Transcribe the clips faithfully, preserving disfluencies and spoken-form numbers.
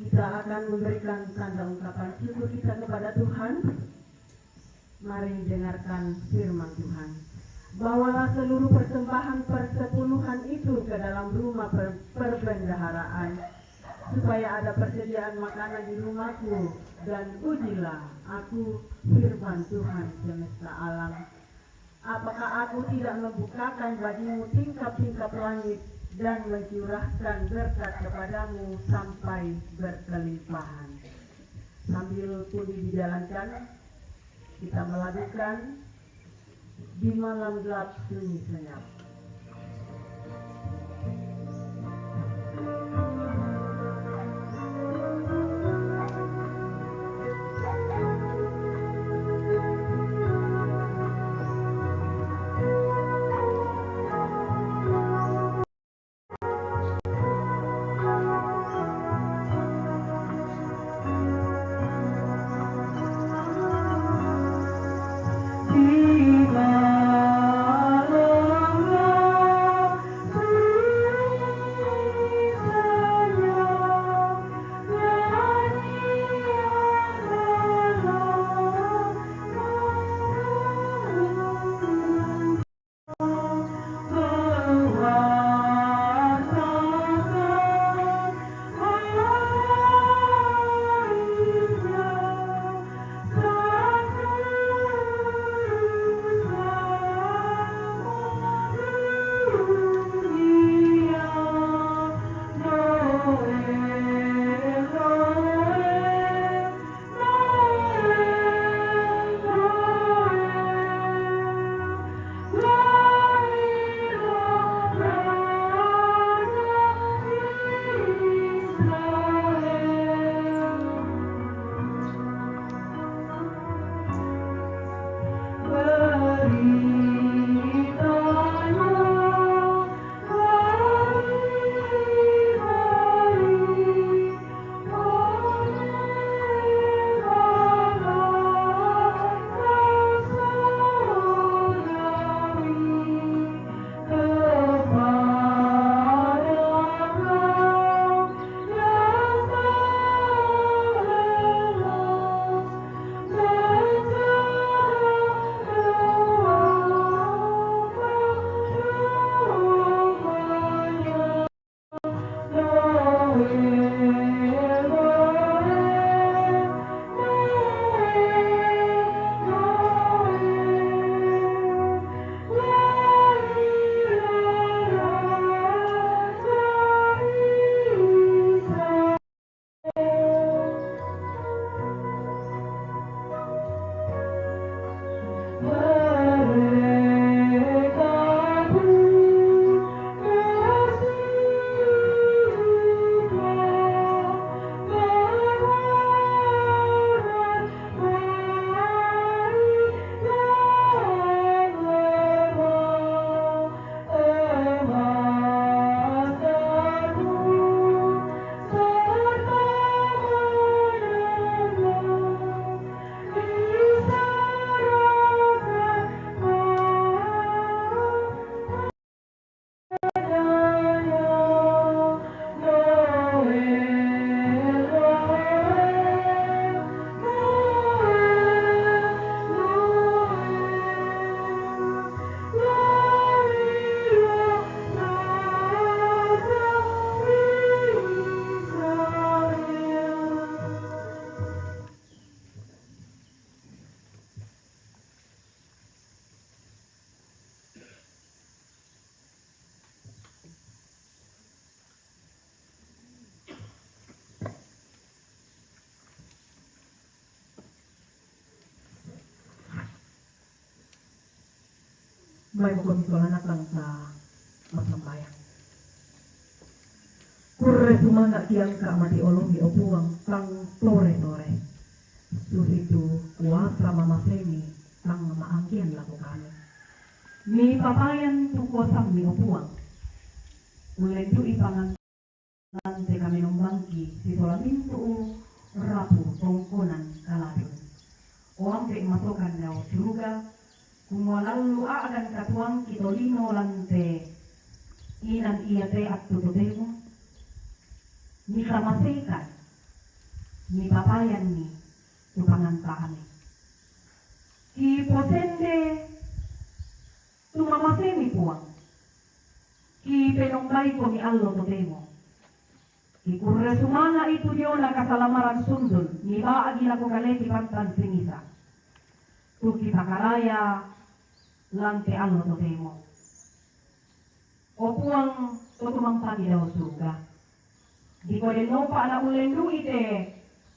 Kita akan memberikan tanda ungkapan syukur kita kepada Tuhan. Mari dengarkan firman Tuhan. Bawalah seluruh persembahan persepuluhan itu ke dalam rumah per- perbendaharaan, supaya ada persediaan makanan di rumahku, dan ujilah aku, firman Tuhan semesta alam. Apakah aku tidak membukakan bagimu tingkap-tingkap langit dan mencurahkan berkat kepadamu sampai berkelimpahan? Sambil pundi dijalankan, kita melakukan di malam gelap sunyi senyap. Mai moko mi sola natang ta masambayang. Kurre sumanga' kiangka' matiolomi, o Puang, tang tore-tore. Susitu kuasa mamasemi tang maangkean lako kami. Mipapayan tu kuasammi, o Puang, ullendu'i pangan- Nante kami nombangki sisola mintu' rapu tongkonan kaladun. O ambe' masokan dao suruga, kumua lallu a'gan katuoangki tolino lan te inan iate attu totemo, mitamaseikan Nipapayanmi tu pangantaanmi. Kiposende tu mamasemi Puang. Kipenombaikomi allo totemo. Kikurre sumanga'i tu diona kasalamaran sundun, niba'gi lako kaleki pantan singisa. Tu kipakaraya lan te allo totemo. O Puang, to tumampaki dao suruga. Diko dennopa na ullendu'i te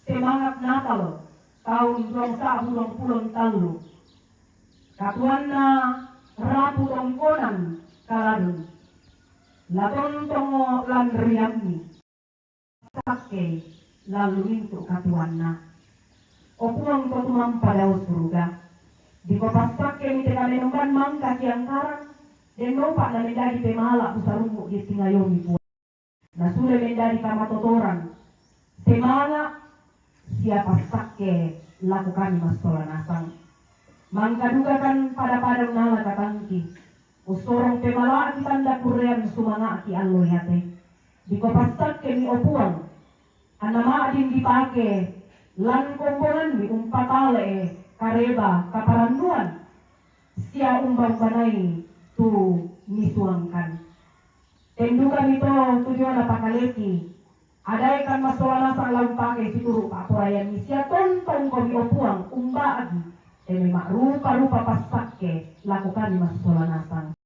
semangat Natal taun duang sa'bu duang pulo tallu. Katuanna rapu tongkonan Kaladun. La tontongo lan riammi. Sakke lalu mintu katuanna. O Puang, to tumampa dao suruga. Diko passakkemi te kamenomban mangka kiangkarang, dennopa na mendadi pemala pusarummu di tingayomi Puang. Nasule mendadi kamatotoran, semanga, sia passakke lako kami massola nasang. Mangka duka kan pada-pada unnala katangki. Ussorong pemala'ki tanda kurrean sumanga'ki allo iate. Diko passakkemi, o Puang, anna ma'din dipake lan kombonganmi umpatale'e kareba kaparannuan sia umba-umbanai tu nisuangkan. Tendukami to tu diona pakaleki, adaekan massola nasang la umpake situru pa'poraianmi sia tontongkomi, o Puang, umba'gi te mai ma'rupa-rupa passakke lako kami massola nasang.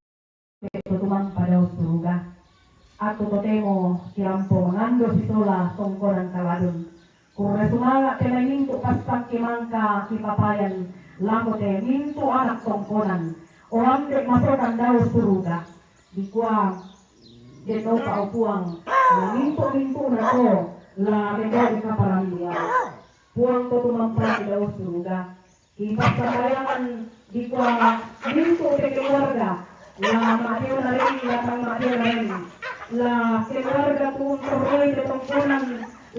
Pe to tumampa dao suruga. Attu totemo kilampo mangando sisola tongkonan Kaladun. Kurre sumanga te mai mintu passakke mangka kipapayan lako te mintu anak tongkonan. O Ambe masokan dao suruga. Dikua, dennopa, o Puang, la mintu-mintuna to la mendadi kaparannuan. Puang, to tumampaki dao suruga. Kipassambayangan dikua mintu te keluarga, la ma'deo nareni, la tang ma'deo nareni, la keluarga tu untorroi te tongkonan,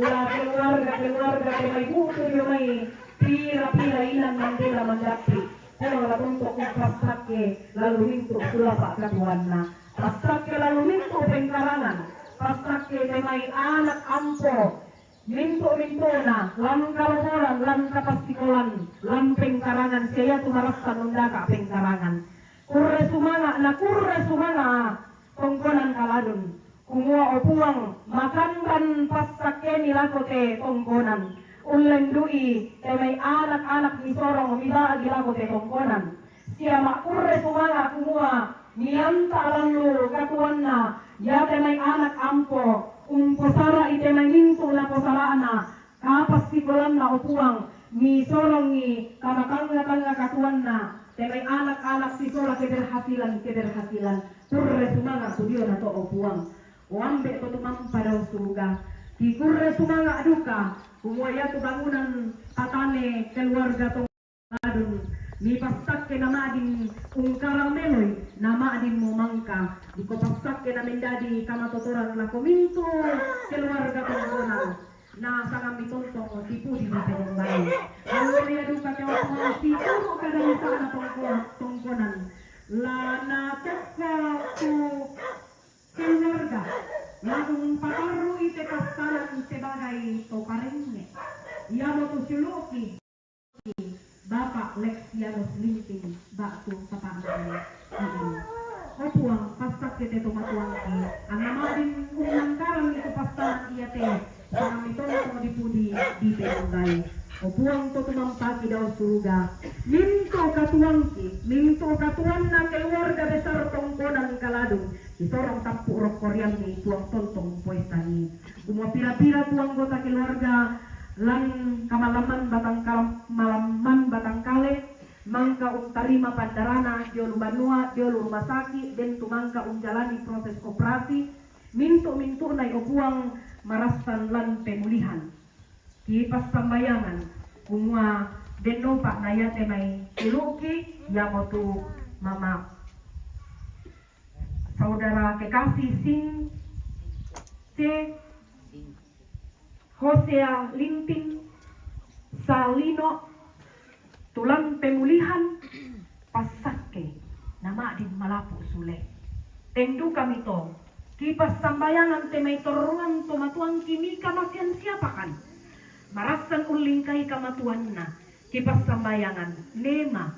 la keluarga-keluarga te mai bu'tu dio mai pira-pira inan mandela mandappi. Puang, la tonto umpassakke lalu mintu sulapa katuanna. Passakke lalu mintu pengkarangan. Passakke te mai anak ampo. Mintu-mintuna lan kalomoran, lan kapassikolan, lan pengkarangan, sia iatu marassan undaka pengkarangan. Kurre sumanga, na kurre sumanga tongkonan Kaladun. Kumua, o Puang, makanran passakkemi lako te tongkonan. Ullendu'i te mai anak-anak misorong miba'gi lako te tongkonan. Sia ma'kurre sumanga kumua, mianta lallu katuanna, iate mai anak ampo, umposara'i te mai mintu naposara'na, kapassikolanna, o Puang, misorongi tama tangnga-tangnga katuanna, te mai anak-anak sisola keberhasilan-keberhasilan, kurre sumanga tu diona to, o Puang. O Ambe to tumampa dao suruga, kikurre sumanga duka, kumua iatu bangunan patane keluarga to Kaladun, mipassakke na ma'din ungkarameloi, na ma'din mumangka, diko passakke na mendadi kamatotoran lako mintu keluarga tongkonan, na sangammi tontong tipudi dipenombai. Allo ia duka te, o Puang, situru kada misana tongko-, tongkonan, la natokko tu keluarga, la umpatarru'i te passalan sebagai to parengnge. Iamotu siulu'ki Bapak Lexianus Linting ba'tu tapa'na. O Puang, passakke te tomatuangki, anna ma'din ummangkaranni tu passalan iate, sangammi tontong dipudi dipenombai. O Puang, to tumampaki dao suruga, mintu katuangki, mintu katuanna keluarga besar tongkonan Kaladun, kisorong tappu rokko riammi, Puang, tontong poessangi. Kumua pira-pira tu anggota keluarga lan kamalaman batang kal-, malaman batang kale, mangka untarima pandarana dio lu banua, dio lu rumah sakit, den tu mangka unjalani proses operasi, mintu-mintu'na, o Puang, marassan lan pemulihan. Kipassambayangan, kumua dennopa na iate mai siulu'ki, iamotu Mama Saudara Kekasih Sing C, Hosea Linting, Salino, tu lan pemulihan, passakke na ma'din malapu sule. Tendukami to, kipassambayangan te mai torroan tomatuangki, mika masiang siapakan. Marassan ullingkai kamatuanna, kipassambayangan, nema,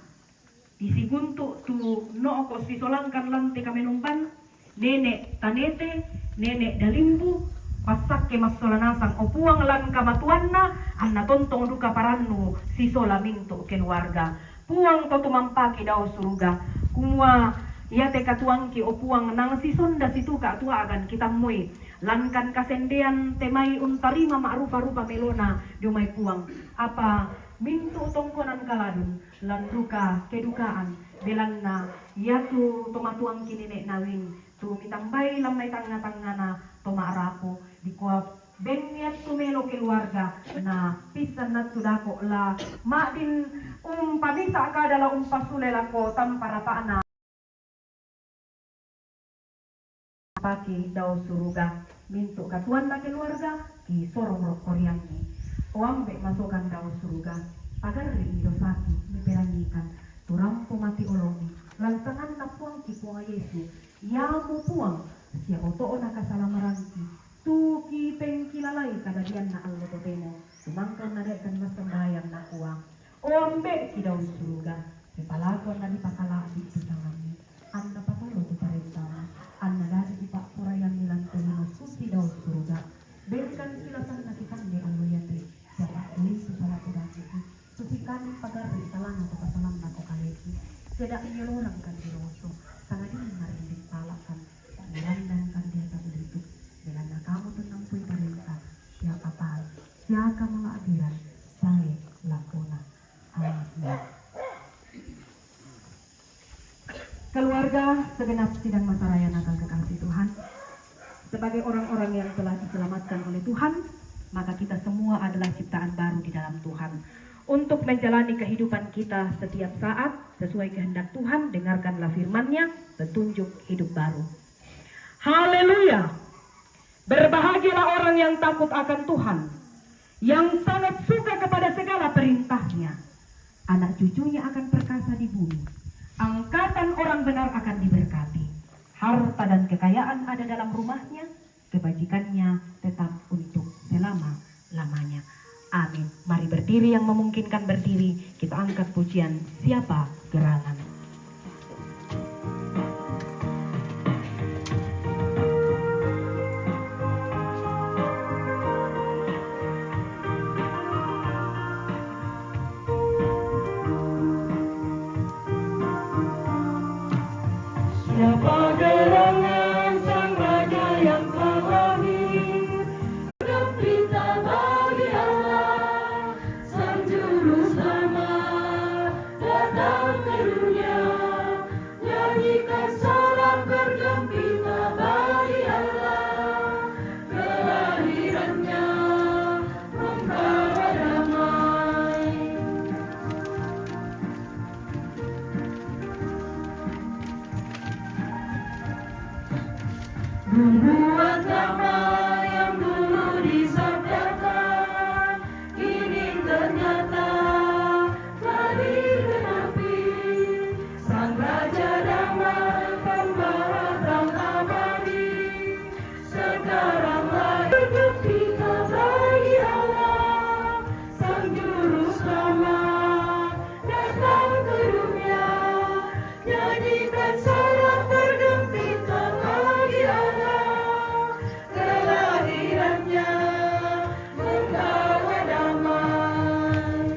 isiguntu tu no'ko sisolangkan lan te kamenumban, nene' tanete, nene' dalimbu, passakke massola nasang, o Puang, lan kamatuanna, anna tontong duka parannu sisola mintu' keluarga. Puang to tumampaki dao suruga, kumua iate katuoangki, o Puang, nangsisonda situka' tu a'gan kitammui, langkan kasendean te mai untarima ma'rupa-rupa melona dio mai Puang, apa mintu' tongkonan kaladun, lan duka kedukaan, belanna iatu tomatuangki nene' Nawin, tu mitambai lan mai tangnga-tangngana to ma'rapu, dikua bennian tu melo keluarga, na pissanna tu dako' la ma'din umpamisa kada la umpasule lako tampa rapa'na. Paki dao suruga, mintu' katuanna keluarga, kisorong rokko riangngi. O Ambe' masokan dao suruga, pagarri'i dosaki, miperangikan, tu rampo mati olongi, lan sanganna Puangki Puang Yesu, Iamu Puang, sia oto'na kasalamarangki, tu kipengkilalai kadadianna allo totemo, tu mangka unnade'kan massambayang nakua, O Ambe'ki dao suruga, sipalaku anna dipakala'bi' tu sangammi, anna patolo tu parentamu, anna dadi dipa'poraianni lan tolino susi dao suruga, bengkan silasanna kikande allo iate, sia pa'dui tu sala tu dakuki, susi kande pagarri' salana to kasalanna ko kaleki, sia da' miolorangkan diroso, sangadinna marinding pala'kan, sa'narandangkan deata ulitu, belanna kamu tu nampui parenta, sia patai, sia kamala'biran, sae lakona. Amin. Keluarga segenap sidang Masaraya Natal kekasih Tuhan, sebagai orang-orang yang telah diselamatkan oleh Tuhan, maka kita semua adalah ciptaan baru di dalam Tuhan. Untuk menjalani kehidupan kita setiap saat sesuai kehendak Tuhan, dengarkanlah firman-Nya, petunjuk hidup baru. Haleluya! Berbahagialah orang yang takut akan Tuhan, yang sangat suka kepada segala perintah-Nya. Anak cucunya akan perkasa di bumi. Angkatan orang benar akan diberkati. Harta dan kekayaan ada dalam rumahnya, kebajikannya tetap untuk selama-lamanya. Amin. Mari berdiri yang memungkinkan berdiri, kita angkat pujian Siapa Gerangan. Siapa gerangan Sang Raja yang telah lahir? Gempita bagi Allah, Sang Juru Selamat datang ke dunia. Nyanyikan sorak bergempita bagi Allah, kelahirannya membawa damai. Buat nama yang dulu disabdakan, kini ternyata telah digenapi. Sang Raja Damai, Pembawa Terang Abadi, sekarang lahir gembira bagi Allah, Sang Juru Selamat datang ke dunia. Nyanyikan sorak bergembira bagi Allah, kelahirannya membawa damai.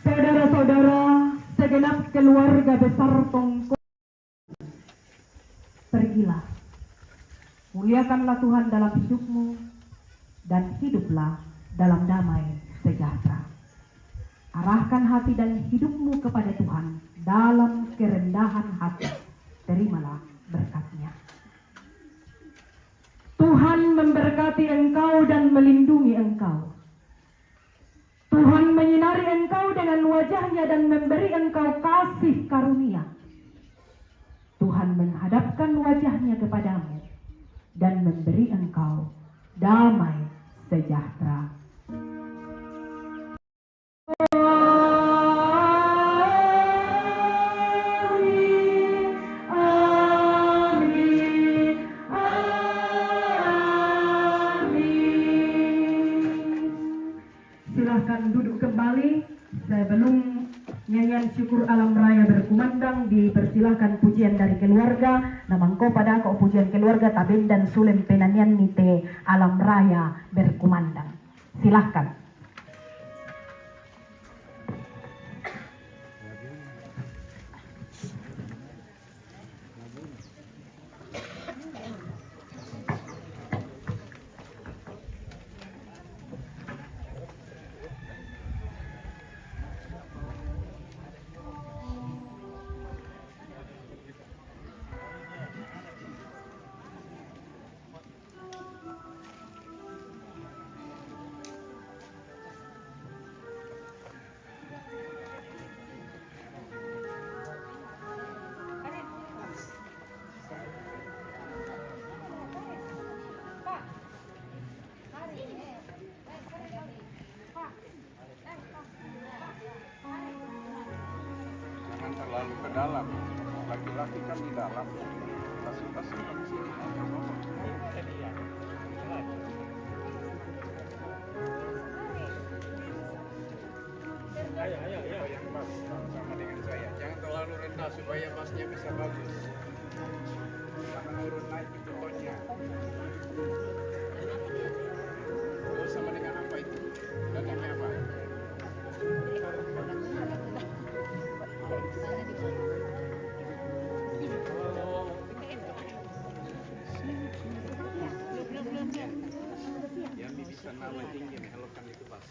Saudara-saudara, segenap keluarga besar Tongko Pergilah, muliakanlah Tuhan dalam hidupmu, dan hiduplah dalam damai sejahtera. Arahkan hati dan hidupmu kepada Tuhan dalam kerendahan hati. Terimalah berkat-Nya. Tuhan memberkati engkau dan melindungi engkau. Tuhan menyinari engkau dengan wajah-Nya dan memberi engkau kasih karunia. Tuhan menghadapkan wajah-Nya kepadamu dan memberi engkau damai sejahtera. Amin. Amin. Amin. Kembali, sebelum nyanyian syukur alam raya berkumandang, dipersilahkan pujian dari keluarga. Na mangko padako pujian keluarga, tabendan sulen penanian ni te alam raya berkumandang. Silahkan. Jangan terlalu ke dalam. Laki-laki kan di dalam. Kasih-kasih kan di sini. Ayo, ayo, ayo. Yang pas sama dengan saya. Jangan terlalu rendah supaya pasnya bisa bagus. Jangan turun naik. Pokoknya. Oh, sama dengan apa itu? Datangnya apa? Yang bisa nama tinggi, elokkan itu pas.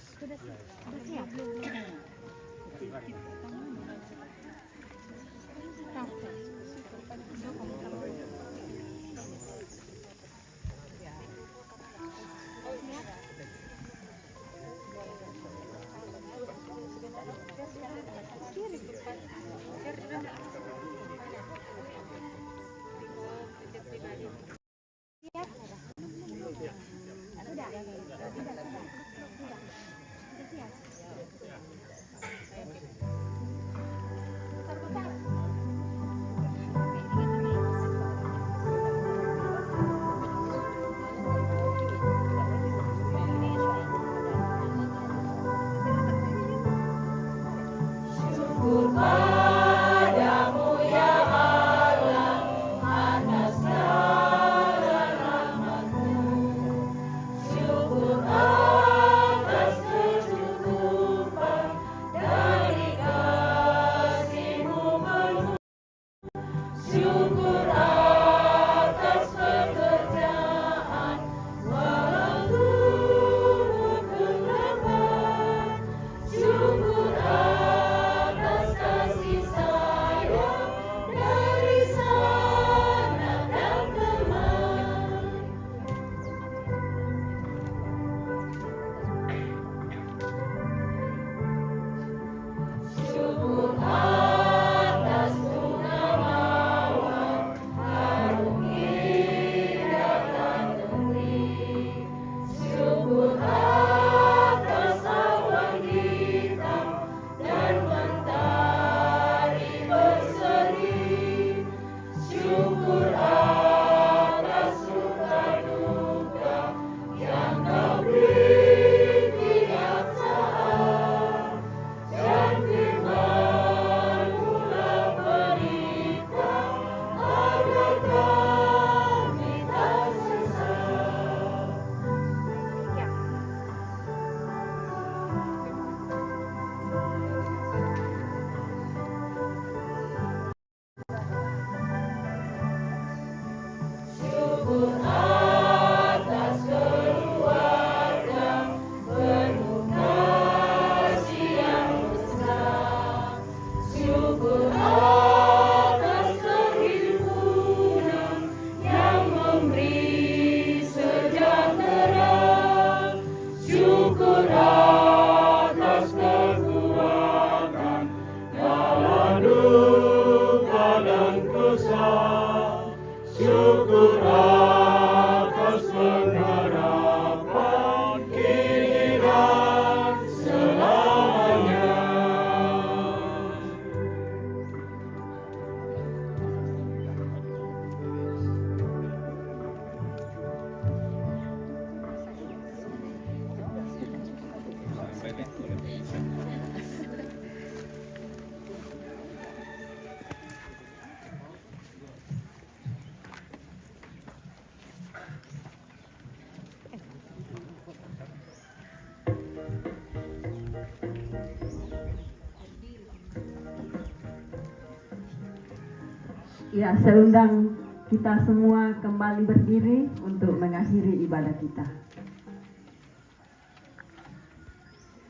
Ya, saya undang kita semua kembali berdiri untuk mengakhiri ibadah kita.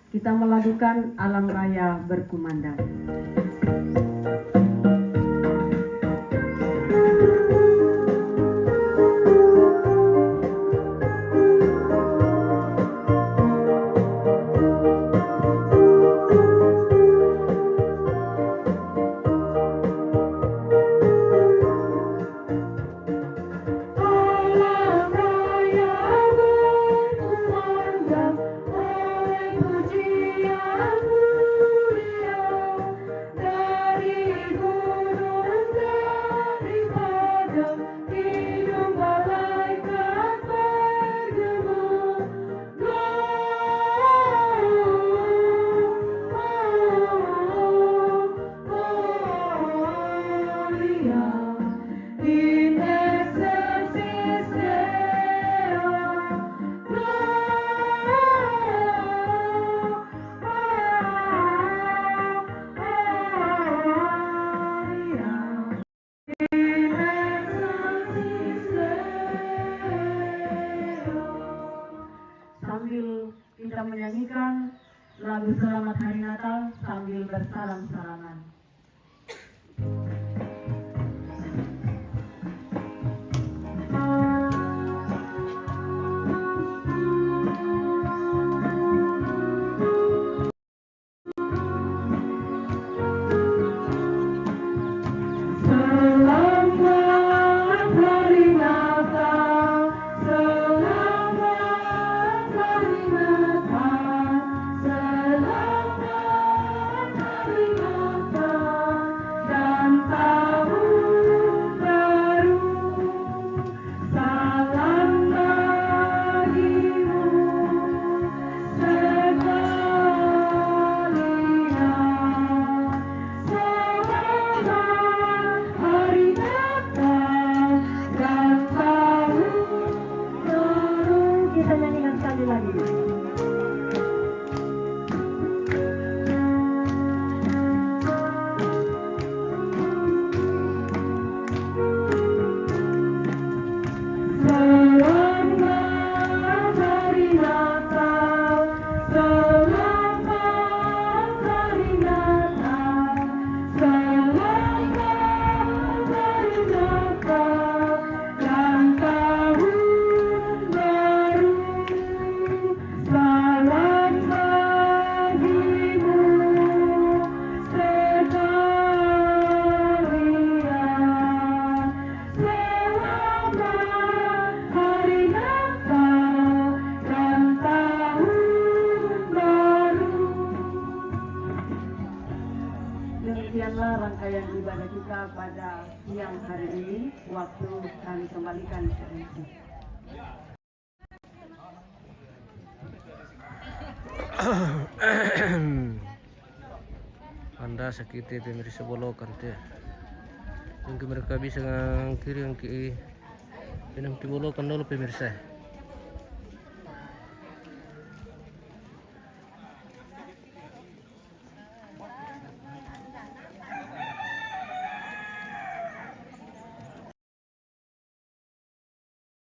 Kita melakukan alam raya berkumandang. Sambil kita menyanyikan lagu Selamat Hari Natal sambil bersalam-salaman. Demikianlah rangkaian ibadah kita pada siang hari ini. Waktu kami kembalikan ke Anda. Anda sakiti pemirsa bolokan te. Mungkin mereka bisa ngangkiri ngangki pinang ti bolokan dulu pemirsa.